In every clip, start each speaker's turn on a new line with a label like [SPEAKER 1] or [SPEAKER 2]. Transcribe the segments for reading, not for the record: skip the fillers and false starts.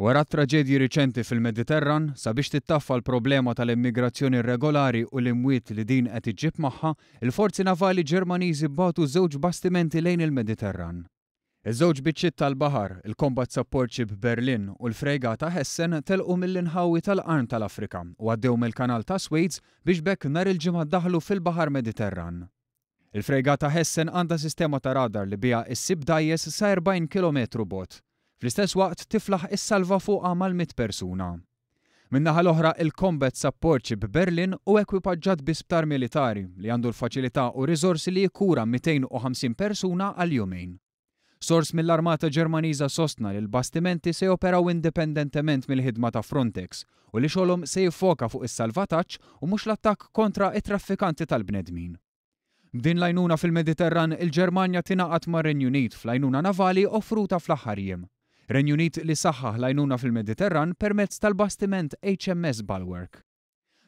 [SPEAKER 1] Wara t-traġedji riċenti fil-Mediterran, sabiex tittaffa l-problema tal-immigrazzjoni irregolari u l-imwiet li din qed iġġib magħha, il-forzi navali Ġermaniżi bagħtu żewġ bastimenti lejn il-Mediterran. Iż-żewġ biċċiet tal-baħar, il-Combat Support Ship Berlin u l-Frejgata Hessen telqu mill-inħawi tal-Qarn tal-Afrika u għaddew mill-Kanal ta' Suez biex b'hekk nhar il-Ġimgħa daħlu fil-Baħar Mediterran. Il-Frejgata Hessen għandha sistema ta' radar li biha issib dgħajjes sa 40 kilometru bogħod. Fl-istess waqt tiflaħ issalva fuqha mal-100 persuna. Min-naħa l-oħra, il-Combat Support Ship Berlin hu ekwipaġġat bi sptar militari li għandu l-faċilità u riżorsi li jikkura 250 persuna għal jumejn. Sors mill-Armata Ġermaniża sostna li l-bastimenti se joperaw indipendentement mill-ħidma ta' Frontex u li xogħolhom se jiffoka fuq is-salvataġġ u mhux l-attakk kontra t-traffikanti tal-bnedmin. B'din l-għajnuna fil-Mediterran, il-Ġermanja tingħaqad mar-Renju Unit fl-għajnuna navali offruta fl-aħħar jiem. Renju Unit li saħħaħ l-għajnuna fil-Mediterran permezz tal-bastiment HMS Bulwark.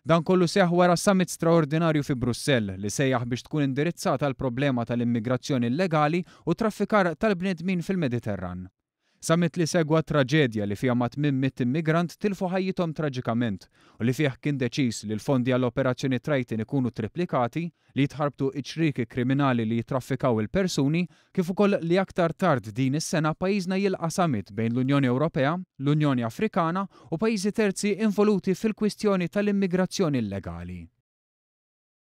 [SPEAKER 1] Dan kollu seħħ wara summit straordinarju fi Brussell li sejjaħ biex tkun indirizzata l-problema tal-immigrazzjoni illegali u t-traffikar tal-bnedmin fil-Mediterran. Summit li segwa traġedja li fiha mat-800 immigrant tilfu ħajjithom traġikament u li fih kien deċiż li l-fondi għall-Operazzjoni Triton ikunu triplikati, li jitħarbtu ċ-ċrieki kriminali li jittraffikaw il-persuni kif ukoll li aktar tard din is-sena pajjiżna jilqa' summit bejn l-Unjoni Ewropea, l-Unjoni Afrikana u pajjiżi terzi involuti fil-kwistjoni tal-immigrazzjoni illegali.